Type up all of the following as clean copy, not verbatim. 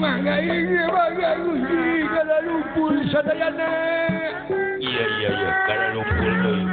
Mangga ini kada lumpur sadayana. Iya kada lumpur deui.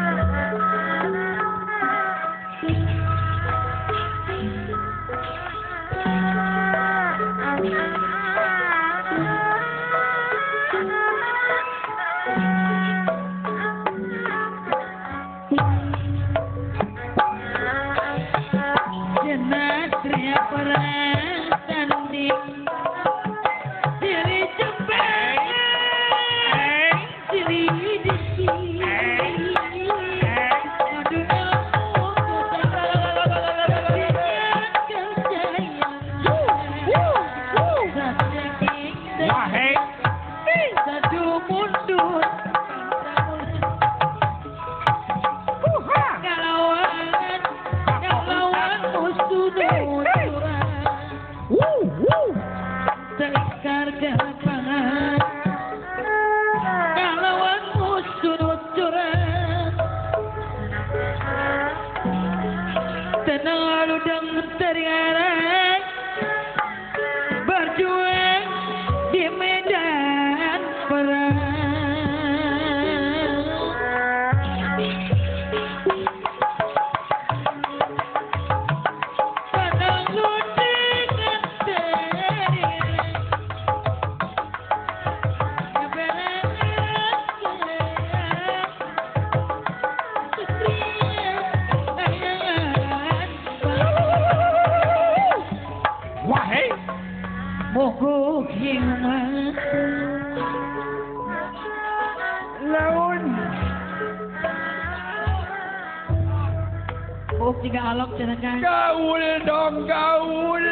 Gaul dong gaul.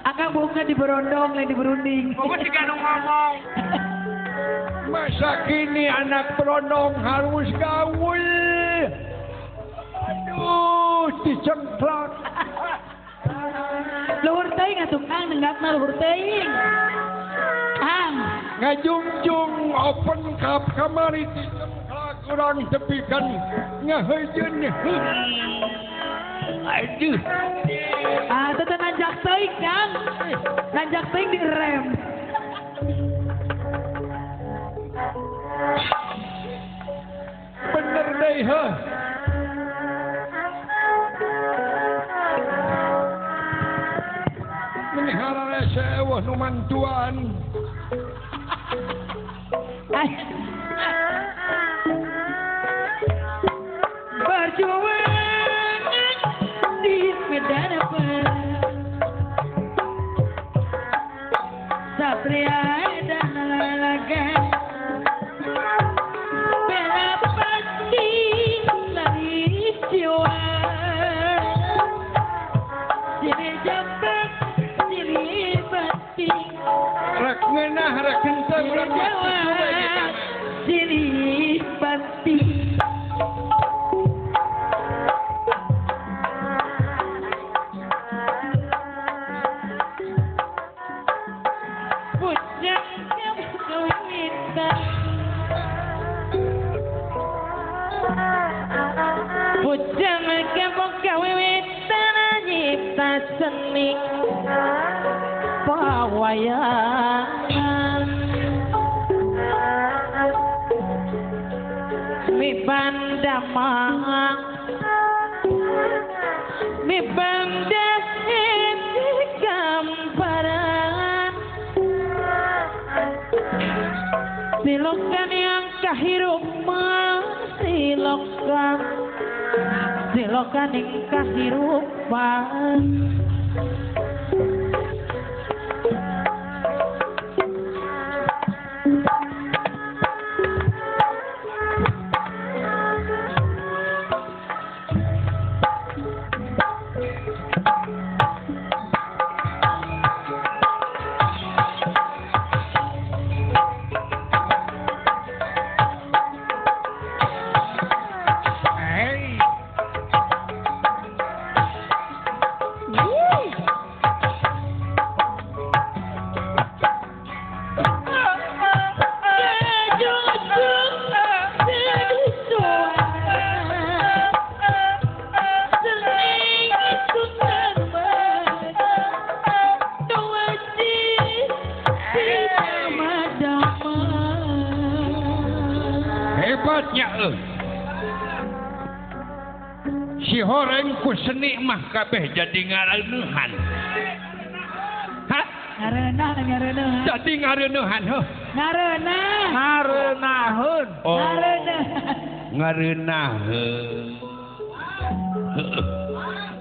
Akang bukan di berondong, lain di berunding. Pokoknya juga ngomong. Masa kini anak berondong harus gaul. Aduh, dicengklak. Luhur teuing atuh Kang, nenggakna luhur teuing. Kang, ngajungjung open cup kamari dicengklak urang tepikan ngaheujeun. Aduh. Ah, teteh nanjak teuing, Kang. Nanjak teuing direm. Bener deh, heh. Menihara rese wah nu mantuan. Berjuang di medan perang, satria dan lalaga, bela pasti lari jiwa. Sini jambak, sini bating, rek ngeunah rek henteu urang Jawa, sini bating. Seni pawayangan mi bandamang mi banda gambaran silokan yang kahirupan silokan silokan yang kahirupan. Kadorong ku seni mah kabeh jadi ngareuneuhan. Hah? Ngareunah ngareuneuhan. Jadi ngareuneuhan heuh. Ngareunah. Ngareunaheun. Oh. Ngareuneuhan. Ngareunahun.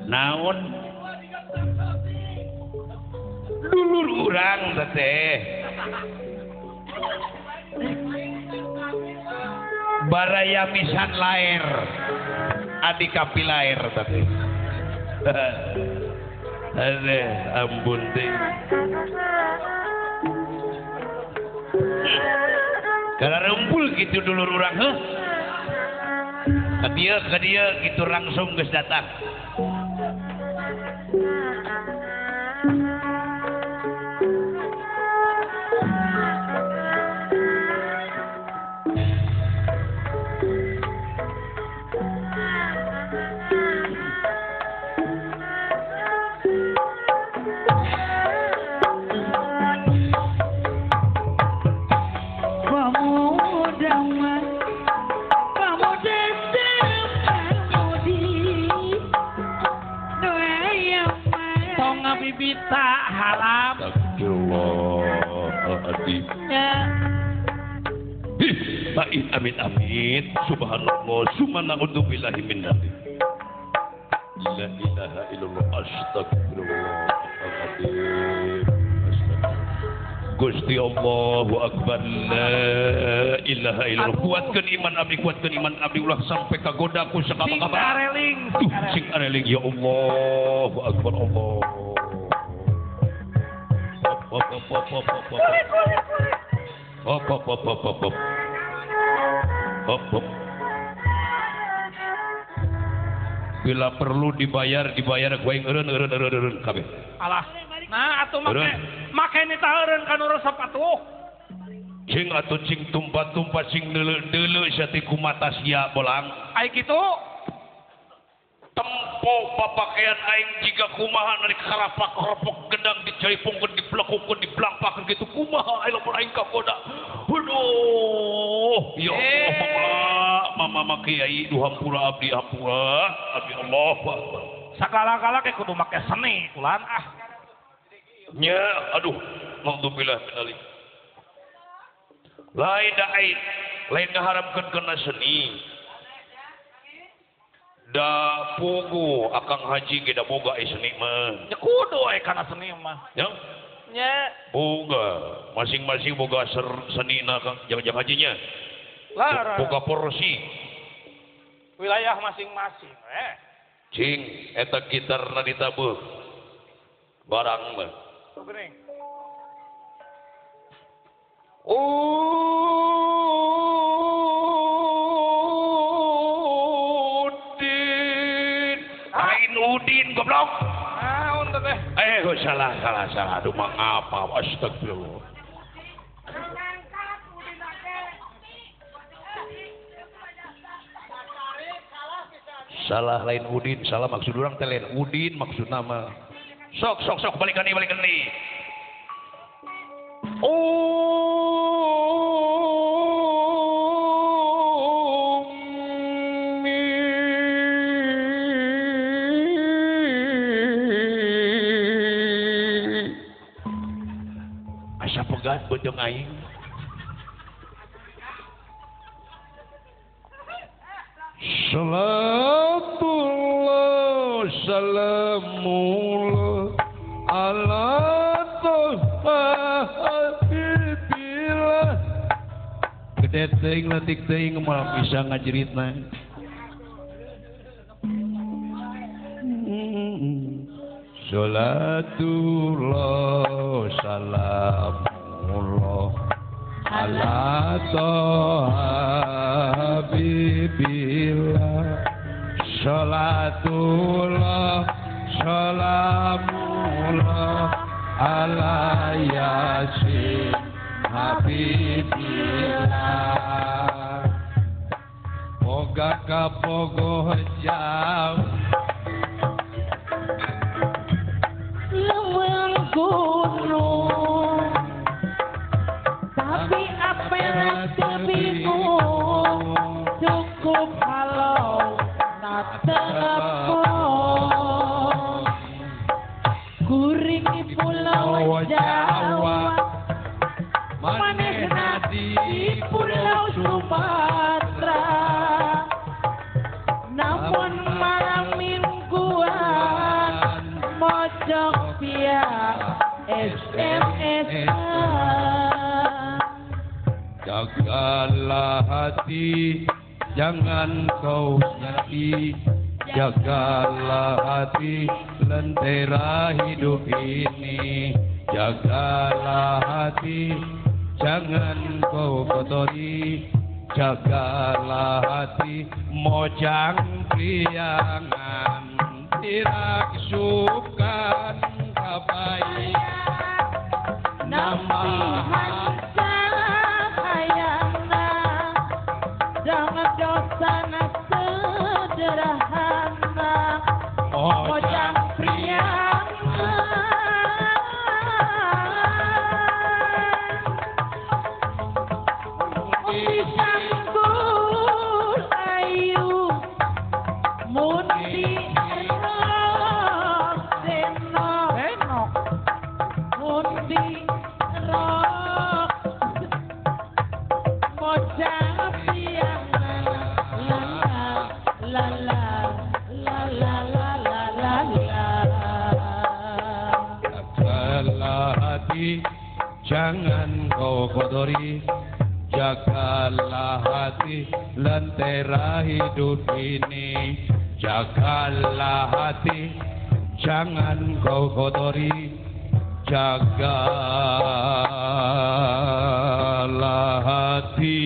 Naon? Dulur urang teh. Baraya misan laer. Adi kapilaer tadi. Aduh, ampun teh. Kalau rempul gitu dulur urang heuh. Ka dieu gitu langsung geus datang. Bibita haram. Astagfirullahaladzim. Ih, amit amit. Subhanallah, subhanallah, min dzalik. La ilaha illallah, astagfirullahaladzim. Gusti Allahu Akbar, la ilaha illallah. Kuatkeun iman abdi, kuatkeun iman abdi ulah sampai kagoda ku sakaba-kaba. Sing areling, sing areling ya Allahu Akbar Allah. Hop hop hop hop hop hop. Hop hop hop hop hop hop. Hop hop. Bila perlu dibayar, dibayar ku aing eureun eureun eureun eureun kabeh. Alah. Nah atuh make nita eureun ka nu resep atuh. Cing atuh cing tumpa-tumpa cing deuleu-deuleu sia teh kumata sia bolang. Ai kitu tempo papakaian aing jiga kumaha dari karapak keropok gedang dicaripongkeun diblekongkeun diblangpakeun kitu kumaha aing lamun aing kagoda. Aduh, ya Allah mama mama kiai duh hampura abdi hampura abdi Allahu Akbar. Sakala-kala ke kudu make seni ulan ah. Nya aduh naudzubillah min dzalik. Lain da aing lain ngaharamkeun kana seni. Da pugu akang haji ge da boga seni mah. Nya kudu we kana seni mah. Nya? Nya. Boga, masing-masing boga senina Kang, jangan hajinya. Lah, boga porsi. Wilayah masing-masing eh. Cing eta gitarna ditabuh. Barang mah. Tuh geuning. Udin goblok. Naon teh? Salah salah salah. Aduh mangapa astagfirullah. Salah lain Udin, salah maksud urang teh lain Udin maksud nama. Sok sok sok balikan deui balikan deui. Pegat beuteung aing. Salatullah salamullah ala toha habibillah. Gede teuing leutik teuing moal bisa ngajeritna. Salatullah salamullah ala toha habibillah. Salatullah salamullah ala yasin habibillah. Boga kabogoh jauh leuweung gunung, tapi apel teu bingung, cukup kalau na telepon. Jawa manehna di Pulau Sumatera. Namun malam mingguan mojok via SMS. Jagalah hati, jangan kau nyaki. Jagalah hati, lentera hidup ini. Jagalah hati, jangan kau kotori. Jagalah hati, mojang priangan tidak sukan kabai. Nama sayangna jangan dosana sederhana. Mojang priangan disanggul ayu mundi rok senok mundi rok mojang priangan la la la la la la la la la. Jagalah hati, jangan kau kotori. Jagalah hati, lentera hidup ini. Jagalah hati, jangan kau kotori. Jagalah hati.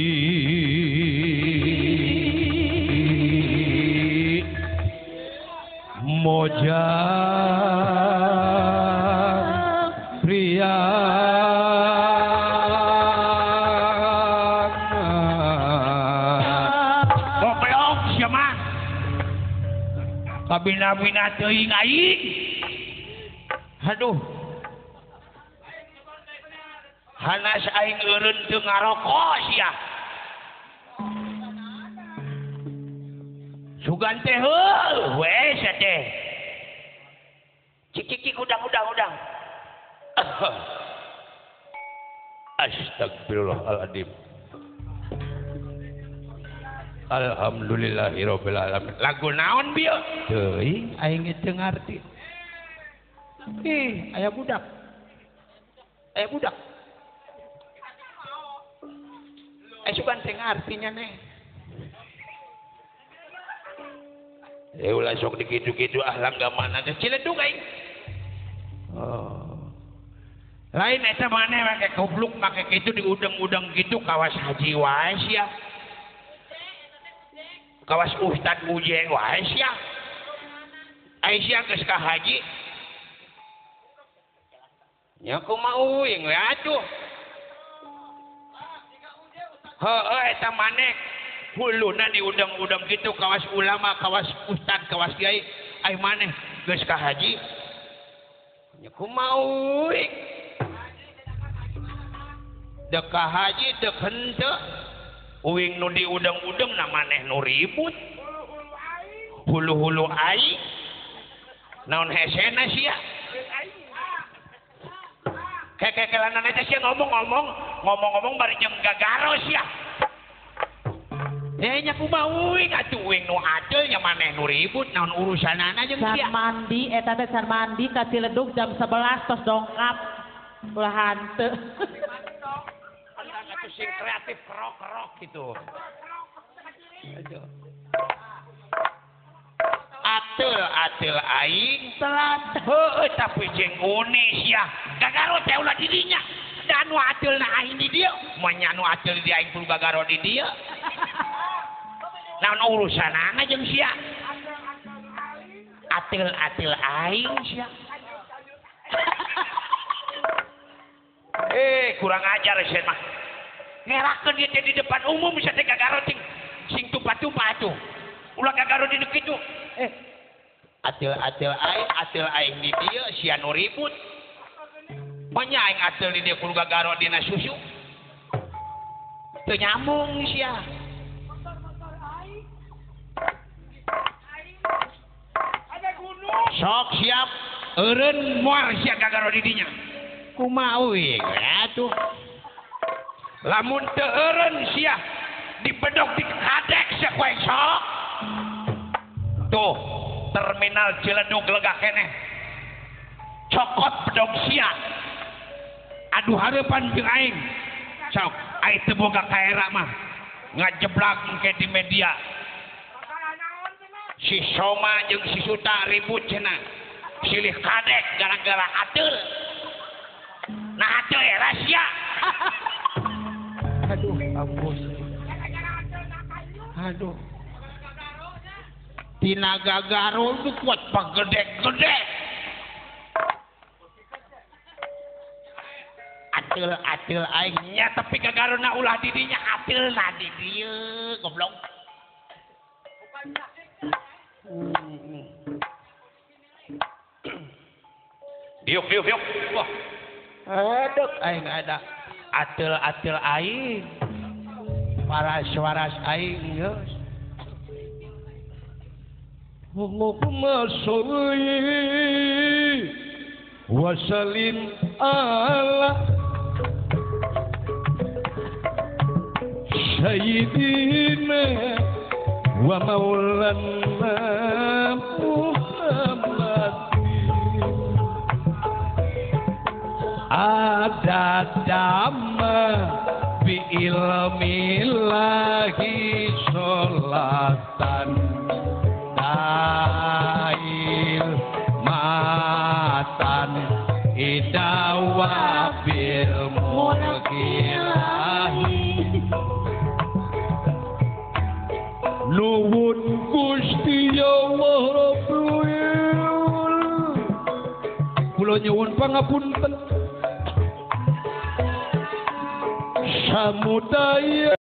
Mojang priangan. Goblok sia mah. Kabina-bina teuing aing. Aduh. Hanas aing eureun teu ngaroko sia. Sugan teh heuh we sia teh. Cik cik cik udang udang udang. Astagfirullahaladzim. Alhamdulillahirabbil alamin. Lagu naon bieu? Teuing aing teu ngarti. Ih, aya budak. Aya budak. Eh sugan teu ngartinya neh. Eh ulah sok dikitu-kitu ah langgamana teh ciledug aing. Oh. Lain eta maneh make goblok make kitu diudeng-udeng kitu kawas haji wae sia. Kawas ustad ujeng wae sia. Ai sia geus ka haji. Nya kumaha uing we atuh. Heueuh eta maneh huluna diudeng-udeng kitu kawas ulama, kawas ustad, kawas kiai. Ai maneh geus ka haji. Nya kumaha uing. Dek ka haji dek henteu. Uing nu diudeng-udeng na maneh nu ribut. Hulu-hulu aing. Naon hesena sia? Kekekelanan aja sia ngomong-ngomong, ngomong-ngomong bari jeung gagaro sia. Eh nya kumaha uing atuh uing nu adil nya maneh nu ribut naon urusanana jeung sia. Can mandi eta teh can mandi ka Ciledug jam 11 tos dongkap. Ulah hanteu. Atuh sing kreatif kerok-kerok gitu. Aduh. Atel-atel aing telat. Heueuh tapi jeung unis ya. Gagaro teh ulah di dinya. Da anu atelna aing di dieu, moal anu atel di aing kudu gagaro di dieu. Naon urusanana jeung sia? Atel-atel aing sia. Eh kurang ajar sia mah. Ngerakeun dia teh di depan umum bisa teh gagaro ting sing tumpah-tumpah atuh. Ulah gagaro di kitu. Eh atel-atel aing, atel aing di dieu sia nu ribut. Manya aing atel di dieu kudu gagaro dina susu. Teu nyambung sia. Motor-motor aing. Aing. Ada gunung. Sok siap eureun moal sia gagaro di dinya. Kumaha we atuh. Lamun teu eureun sia dibedog dikadek sia ku aing sok. Tuh terminal Ciledug lega keneh. Cokot bedog sia. Aduh hareupan jeung aing. Sok aing teu boga kaera mah. Ngajeblak engke di media. Si Soma jeung si Suta ribut cenah. Silih kadek gara-gara ateul. Nah ateul era sia. Aduh ampun. Aduh. Tina gagaro itu kuat pagede-gede. Ateul-ateul aing nya tapi gagarona ulah di dinya ateulna di dieu goblok. Diuk diuk diuk. Wah. Aduh aing ada ateul-ateul aing. Waras-waras aing geus. Allahumma sholli wa sallim ala sayyidina wa maulana Muhammadin adadama bi ilmillahi sholatan dail matan idawa bil mulkilahi nuwun Gusti Allah Rabbul kula nyuwun pangapunten samudaya.